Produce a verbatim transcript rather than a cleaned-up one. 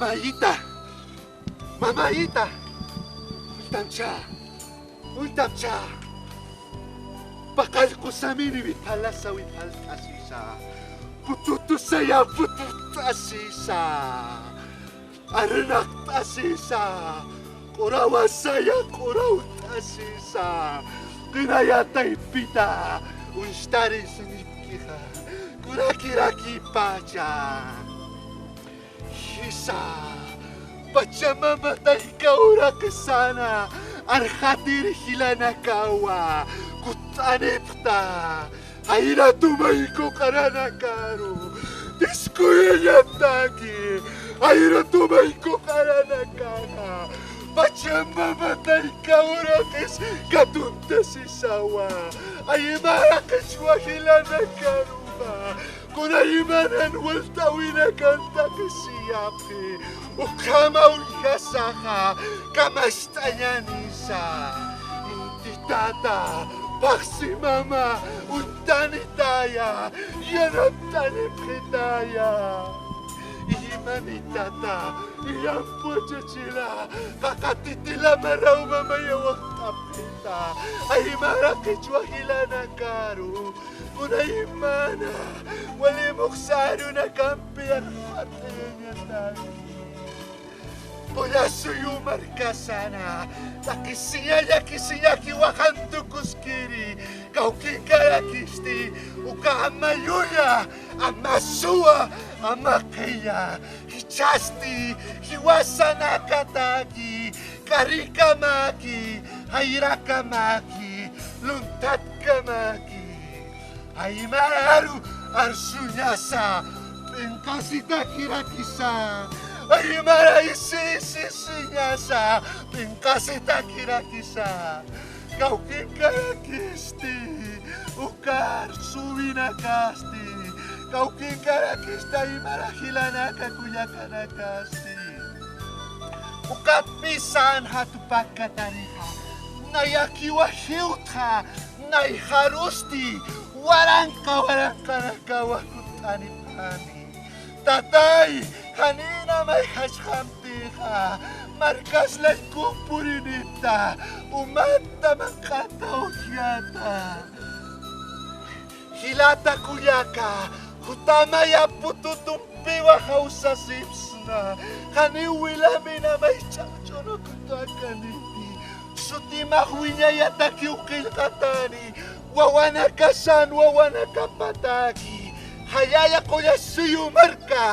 Mamayita, mamayita, ulltamcha, ulltamcha. Paqallqusamini wiphalasa wiphalt'asisa. Pututusaya putut'asisa. Arnaqt'asisa. Q'urawasaya q'urawt'asisa. Qinaya taypita uñstarisinipkixa. Kunakirakipacha. Jisa, Pachamama tayka uraqisana, arxatir jilanakawa, kutt'anipxta, jayratumayku q'aranakaru, tiskuyañataki, jayratumayku q'aranakaxa, Pachamama tayka uraqis katuntasisawa, aymara qhichwa jilanakaruxa, Kunaymanan walt'äwinakan taqisiyapxi, ukhama uñjasaxa kamacht'añänisa. Inti tata, phaxsi mama, uñtanitaya, yanapt'anipxitaya. Imani tata, illampuchachila, qaqatitila maraw mamaya waqt'apxita, aymara qhichwa jilanakaru. Kunaymana, wali muxsa arunakampi arxat'ayañataki. Qulla suyu markasana, taqisiña llakisiñakiwa jantukuskiri, kawkinkarakisti, uka ama llulla, ama suwa, ama qhilla, jichhasti, jiwasanakataki, k'arikamaki, jayrakamaki, lunthatkamaki. Aymararu arsuñasa, p'inqasitakirakisa. Aymara isi isi siñasa, p'inqasitakirakisa. Kawkinkarakisti, uka arsuwinakasti. Kawkinkarakisti, aymara jilanaka kullakanakasti. Ukatpï sän jatupakkatanixa, nayakiwa jiwtxa, nayjarusti, waranqa waranqanakawa kutt'anipxani. Tatay, janïna mayjaxamtïxa, markas lallkun purinipta, umatta manq'ata ukyata. Jilata kullaka, jutamaya pututumpiwa jawsasipsna, janiw wilamina may ch'amch'unukutuakaniti, sutimax wiñayatakiw qillqatani, wawanakasan wawanakapataki, jallalla qulla suyu marka.